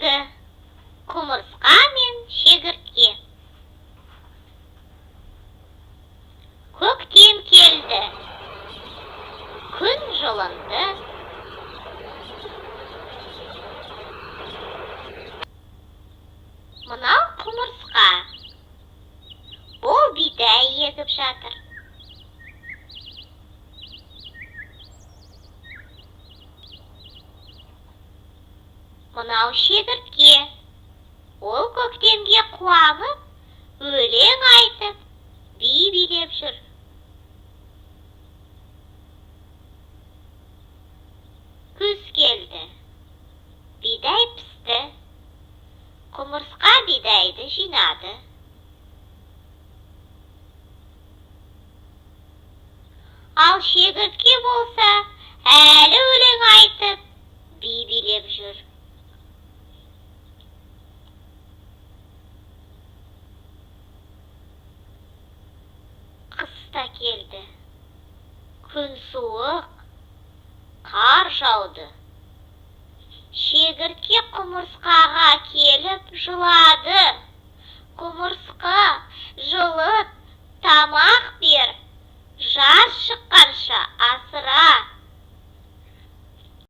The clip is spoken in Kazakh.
Ертегі: Құмырсқа мен шегіртке. Көктем келді. Күн жылынды. Мынау құмырсқа. Ол бидай егіп жатыр. Мынау шегіртке. Ол көктемге қуанып, өлең айтып, би билеп жүр. Күз келді. Бидай пісті. Құмырсқа бидайды жинады. Ал шегіртке болса, әлі өлең айтып, би билеп жүр. Қыс та келді. Күн суық, қар жауды. Шегіртке құмырсқаға келіп жылады. Құмырсқа,